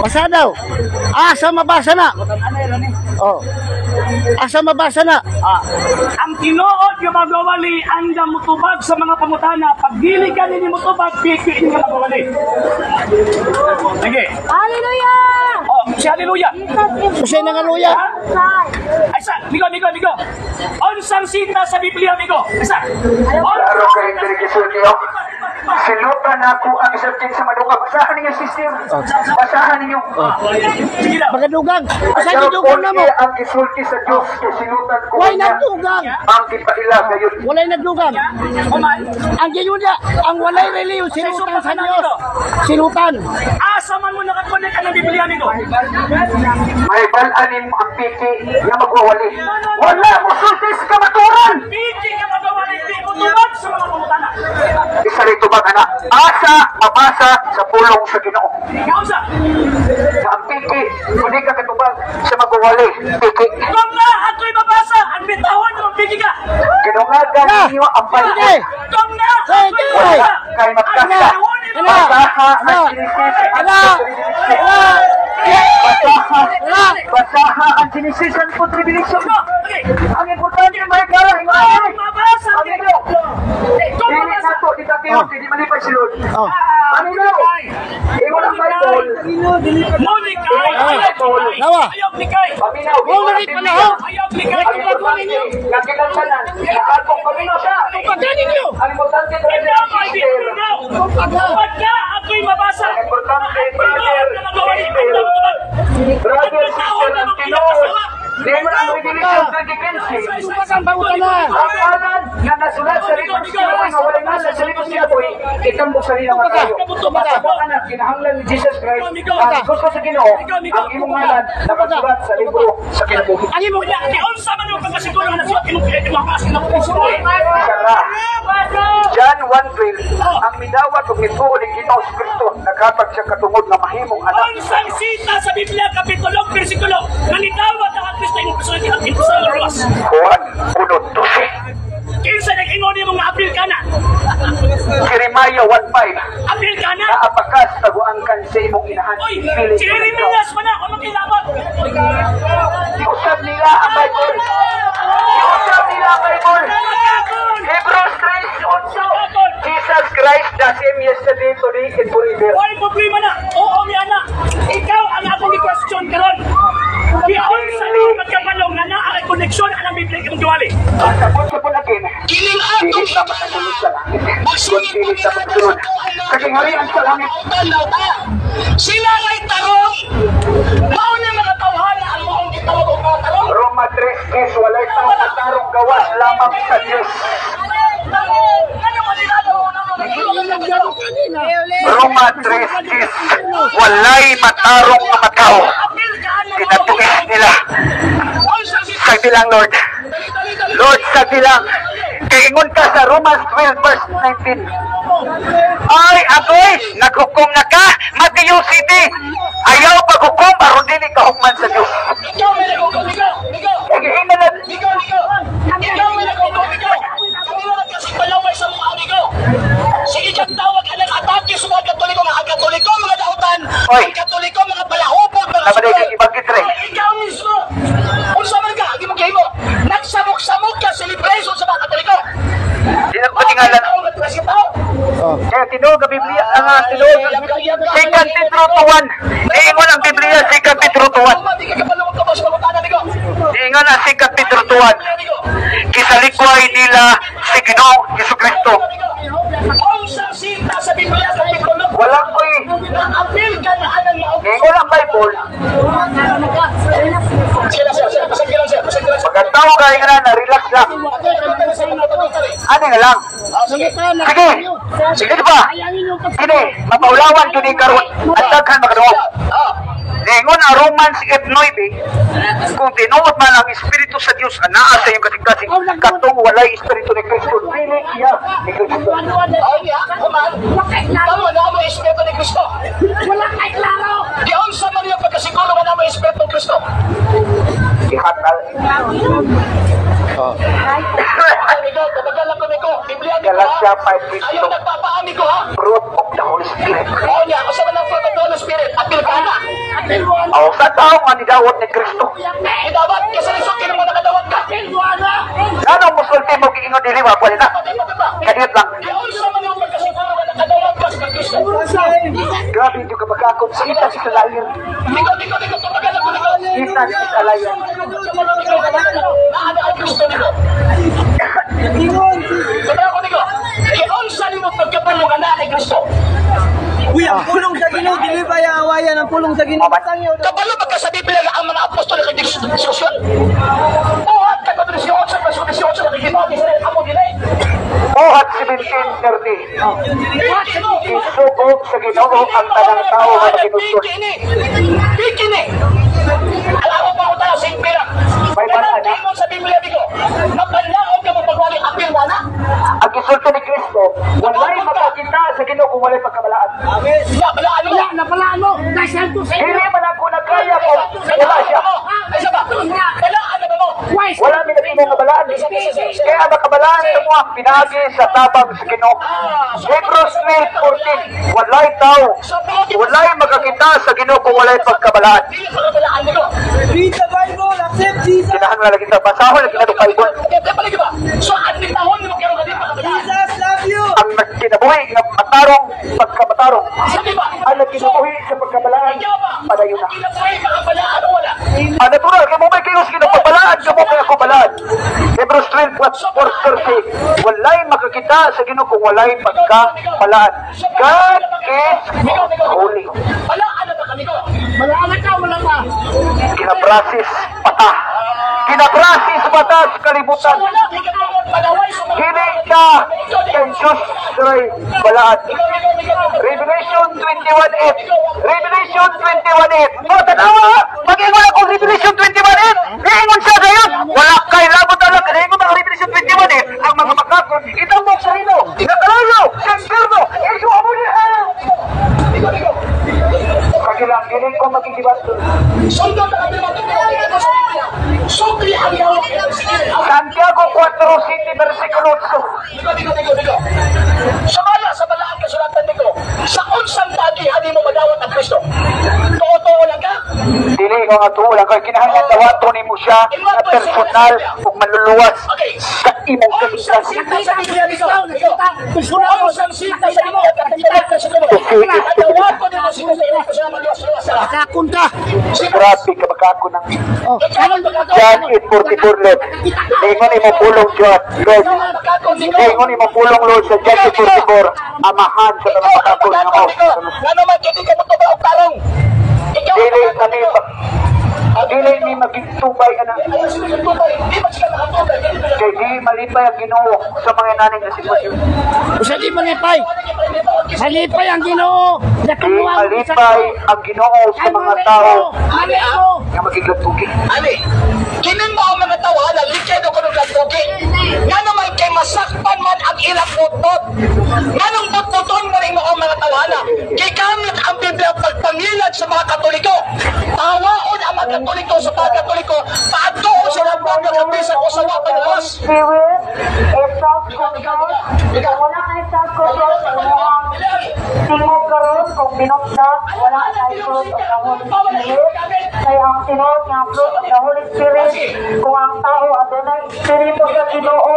Basa daw. Asa mabasa na? Oh. Asa mabasa na? Ah. Ang tinuod nga magwawali andam mutubag sa mga pangutana. Pag dili ka ninyo mutubag, piki nga magwawali. Sige. Hallelujah! Oh, si hallelujah. Jesus is Usay na nga luya. Christ. Ay sa, migo, migo, migo. Unsang sita sa Biblia, migo? Isa. Klaro kay diri gisulti oh. Silutan ako ang isang sa maduka. Basahan ninyo, sister. Basahan ninyo. Sige lang. Pagadugang. Usay Ayaw gidugang na mo. ko ang gisulti sa Diyos kay silutan ko Walay niya nagdugang. ang gipaila gayon. Walay nagdugang. Kuman. Ang giyon niya, ang walay reliyon, silutan sa Diyos. Silutan. Asa man mo nakakonek ang Biblia, migo? May balanin mo ang piki nga magwawali. Wala mo sulti sa kamaturan. Piki nga magwawali, di mutubag sa mga pangutana. Isa rito bang anak? Asa mabasa sa pulong sa Ginoo. Kausa. Na ang piki, hindi ka katubag sa magwawali. Piki. Kung na ako'y mabasa, ang bitahon mo, piki ka. Ginungagan ninyo ang Sige. Bible. Kung na ako'y Sige. mabasa, Kay ang magkasa. bitahon mo, Ana. Basaha ang Ana. Genesis ang Ana. Ana. Basaha. Ana. Basaha ang Genesis ang Revelation. Okay. Ang importante may kara Kung mabasa, Ang ilo. kung Dili mabasa, na to, di ka kayo, di malipay si Lord. Oh. Ang ilo. Ingon ang Bible. Mulikay, ayaw likay. Nawa. Ayaw likay. Paminaw, Huwag ingon na ang rin Biblia. panahon. Ayaw likay. Ang importante, nakilansanan, nakatong paminaw siya. Pagka ninyo. Ang importante, brother, Ikaw ay sister, bibinaw. Pagka ako'y mabasa, Ang importante, ang brother, tinuod na magwawali, sister, ang tubag. brother, sister, ang tinuod. Di mo ang Revelation 20:15. Tupak ang pangutana. Ang ngalan nga nasulat sa libro sa Kinabuhi nga walay ngalan sa libro sa Kinabuhi, itambok sa nila matayo. Sa anak, kinahanglan ni Jesus Christ, ang gusto sa Ginoo, ang imong ngalan nakasulat sa libro sa Kinabuhi. Ang imo Kaya, kiunsa man yung pagkasiguro nga nasulat imong imong mga sinapuso. Sara. John 1:12, ang midawat ug mituo ni Ginoo si Kristo naghatag siya katungod nga mahimong anak. Unsang sita sa Biblia, Kapitulo, versikulo, nanidawat ang Kristo imong personal imong personal luwas. Juan 1:12. Kinsa nag-ingon nimo nga apil ka na? Jeremiah 1:5, Apil ka na? Naapakas taguangkan sa imong inahan. Oy, Dili si Jeremias man na, ano kilabot? Giusab nila ang Bible. Giusab nila ang Bible. Hebrews 3:8. Jesus Christ the same yesterday, today, and forever. Why problema na? Oo, mi ana. Ikaw ang akong i-question karon. Giunsa mo pagkabalong nga naa kay koneksyon anang Biblia imong giwali. Ang sabot sa pulakin, Kining dili atong sa makasulod sa langit. Kung dili sa makasulod sa kingharian sa langit. Sila ay tarong. Mao na mga tawhana ang maong gitawag og mga tarong. Roma 3:10, walay tao matarong gawas lamang sa Diyos. Ano man nila kanina. Roma 3:10, walay matarong nga matao. Apil ka na. Kinatuis nila. Sagdi lang, Lord. Lord, sagdi lang. Kay ingon ka sa Romans 12 verse 19. Ay, agoy, naghukom na ka, Matthew City. Ayaw paghukom, aron dili ka hukman sa Diyos. Ikaw may naghukom, ikaw, ikaw. Kaya na Ikaw, ikaw. Ikaw may naghukom, ikaw. Kanila nagkasigbalaway sa mga amigo. Sige kang tawag ka ng atake sa mga Katoliko, mga Katoliko, mga dautan. Oy. Ang Katoliko, mga palahupog, mga Tama na sukol. yung ibanggit, Re. Oy, ikaw mismo. Unsa man ka, di mo gihimo. Nagsamok-samok ka celebration sa mga Katoliko. Di na ko patingalan. Tao nga tuwas ka tao. Kaya tinuod ang Biblia, ang tinuod. Second Pedro 2:1. Niingon ang Biblia, Second Pedro 2:1. Di ka kapalungkot ka ba sa mga amigo? Niingon ang Second Pedro 2:1. Kisalikway nila si Ginoong Jesu Kristo. Unsang sita sa Biblia Kapitulo Wala ko'y na apil ka na anang mao. Niingon ang Bible, Sige lang, sir, sir. Pasagdi lang, sir. Pasagdi lang, sir. pagkatao ka nga na, relax lang. Ano nga lang? Sige. Sige. Sige di ba? Kini, mapaulawan yun karon. At daghan makadungog. Ningon ang Romans 8:9, kung tinuod man ang Espiritu sa Dios anaa sa iyong kasing-kasing, katong walay Espiritu ni Kristo, dili iya ni Kristo. Ay, niya, human. Tama na mo Espiritu ni Kristo. Wala kay klaro. Giunsa man yung pagkasiguro nga na mo Espiritu ni Kristo. Ihatal. Amigo, tabagan lang ko, amigo. Biblia, amigo, ha? Galatia 5:22. Ayaw nagpapaamigo, ha? Fruit of the Holy Holy Spirit. Oo niya, unsa man ang fruit of the Holy Spirit? Apil ka na. O sa tao nga nidawat ni Kristo. Idawat kasi sulti mo nakadawat ka. Ano musulti mo giingon dili wa wala na. Kadiyot lang. Unsa man ang pagkasiguro nga nakadawat ka sa Kristo? Grabe yung kapagkakot sa Satan is a liar. Diko, diko, diko, tumagal ako diko. Satan is a liar. Naana ang Kristo diko. Tumagal ako diko. Giunsa nimo pagkabalo nga naa kay Kristo? Uy, ang pulong sa Ginoo, dili ba awayan ang pulong sa Ginoo? Kabalo ba ka sa Biblia nga ang mga apostol nakadiskusyon? Buhat ka ko 18 verse 18 nakikita ni Israel amo dinay. Buhat 17:30. Isugo sa Ginoo ang tanang tao nga maginustos. Bikini. Bikini. Alam mo pa ko tayo sa impira. May bata na. Ingon sa Biblia diko. Mapanaog ka mo pagwali apil wala. Ang gisulti ni Kristo, walay makakita sa Ginoo kung walay pagkabalaan. Ya, balaan mo. Wala na pala mo. Nasanto sa inyo. Dili man ako nagkaya kung wala siya. Ay, ba? Balaan na ba mo? Why? Wala mi nagimo nga balaan. Kaya ang makabalaan sa mga pinagi sa tabang sa Ginoo. Hebrews 12:14, walay tao, walay makakita sa Ginoo kung walay pagkabalaan. Dili pa balaan nimo. Read the Bible, accept Jesus. Kinahanglan lagi sa basahon lagi nato Bible. Kaya pala ba? So admi tahon nimo karon ka di pa kabalaan. Jesus love you. Ang nagkinabuhi nga matarong pagkamatarong. Sabi ba? Ang nagkinabuhi sa pagkabalaan, Ikaw ba? padayon na. Ang kinabuhi makabalaan o wala? Ang natural, kay mo may kayo sa Ginoo pagbalaan, kamo kay ako balaan. Hebrews 12:4-30, walay makakita sa Ginoo kung walay pagkabalaan. God is holy. Balaan na ba kami ko? Wala na ka, wala ka. Kinabrasis pata. Kinabrasis pata sa kalibutan. Wala kay katungod panaway sa mga Dili ka kay Diyos ray balaan. Revelation 21:8. Revelation 21:8. Oh, tanawa ha. Mag-ingon ako Revelation 21:8. Niingon siya dayon. Wala kay labot alam kay ingon ang Revelation 21:8. Ang mga makakon itambok sa rino. Nakalayo sa impierno. Isu amo niya. Kagilang dili ko magigibat. Sundot na kami matutulog sa Biblia. Sukli ang yawak. Santiago 4:7 versikulo 8. Diko, diko, diko, diko. Sumaya sa balaan kasulatan niko. Sa unsang pagihan mo madawat ang Kristo? Tuo-tuo lang ka? Dili ko nga tuo lang kay kinahanglan dawaton nimo siya nga personal ug manluluwas sa imong Unsang kaligtasan. sita sa Biblia niko? Unsang sita sa Biblia katulad ka sa Biblia? Nadawat ko nimo si Kristo sa maluwas-luwas. Kakunta. Grabe ka bakako ng Oh, John 8:44, Lord. Ningon imo pulong John, Lord. Ningon imo pulong Lord sa John 8:44, amahan sa tanang bakako nga mo. Nga naman kiti ka mo og tarong. Ikaw Dili kami dili mi magigtubay ana Ayaw sila yung tubay. Di ba sila nakatubay? kay di malipay ang Ginoo sa mga naning nga sitwasyon. Usa di malipay. Malipay ang Ginoo. Di Nakumuha mo sa malipay ang Ginoo sa mga tao Mali ako. nga magiglantugi. Ali, kinin mo ang mga tawanan, likay do kuno lagbuki. Nga naman kay masakpan man ang ilang butbot. Nga nang butbuton man imo ang mga tawana. Kay gamit ang Biblia pagpangilad sa mga Katoliko. Tawaon ang mga Katoliko sa mga Katoliko, paadtoon sila ang mga kabisa o sa wa panawas. Spirit is self-control. Wala kay self-control sa imong tingog karon kung binukdat, wala kay fruit of the Holy Spirit. Kay ang tinuod nga fruit of the Holy Spirit, kung ang tao adunay espiritu sa Ginoo,